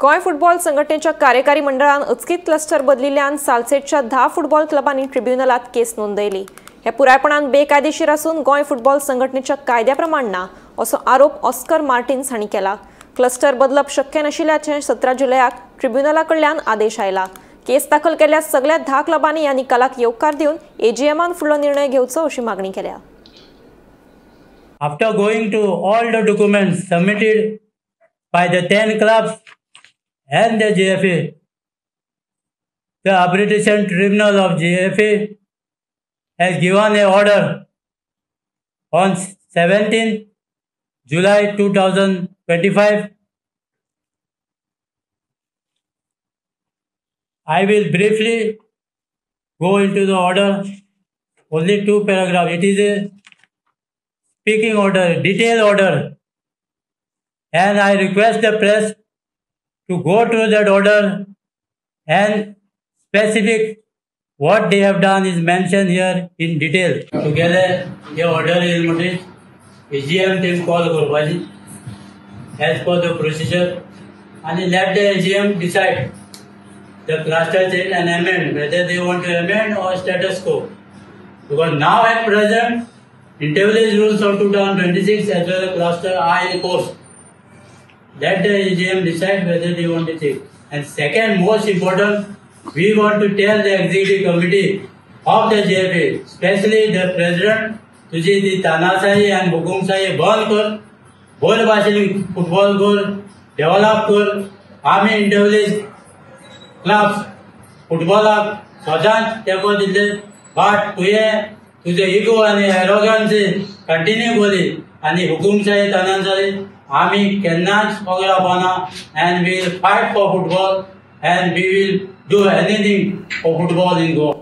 Goa football संघटनेच्या कार्यकारी मंडळान अचकीत क्लस्टर बदलिल्ल्यान सालसेटच्या 10 फुटबॉल क्लबांनी ट्रिब्युनलात केस नोंदयली. हे पुरायपणान बेकायदेशीर आसून गोंय फुटबॉल संघटनेच्या कायद्या प्रमाण ना असो आरोप ऑस्कर मार्टिन्स हांणी केला. क्लस्टर बदलप शक्य नाशिल्ल्याचें 17 जुलयाक ट्रिब्युनला कडल्यान आदेश आयला. केस दाखल केल्ल्या सगळ्या 10 क्लबांनी ह्या निकालाक येवकार दिवन एजीएमान फुडलो निर्णय घेवचो अशी मागणी केल्या. After going to all the documents submitted by the 10 clubs and the GFA, the Arbitration Tribunal of GFA has given an order on 17th July 2025. I will briefly go into the order, only 2 paragraphs. It is a speaking order, detailed order, and I request the press to go through that order and specific what they have done is mentioned here in detail. Together, the order is noticed. AGM team call करपाची as per the procedure and let the AGM decide the cluster change and amend whether they want to amend or status quo. Because now at present, Intervillage rules of 2026 as well as cluster are in course. Let the AGM decide whether they want to change. And second, most important, we want to tell the executive committee of the JFA, especially the president, तुझी ती तानाशाही आनी हुकुमशाही बंद कर, बोल भाशेन football कर, develop कर. आमी इंटरविलेज क्लब्स फुटबॉलाक सदांच तेंको दिल्ले, बट तुवें तुजो इगो आनी एरोगन्सी कंटिन्यू केली आनी हुकुमशाही तानाशाही आमी केन्नाच वगडावपाना. And we will fight for football and we will do anything for football in Goa.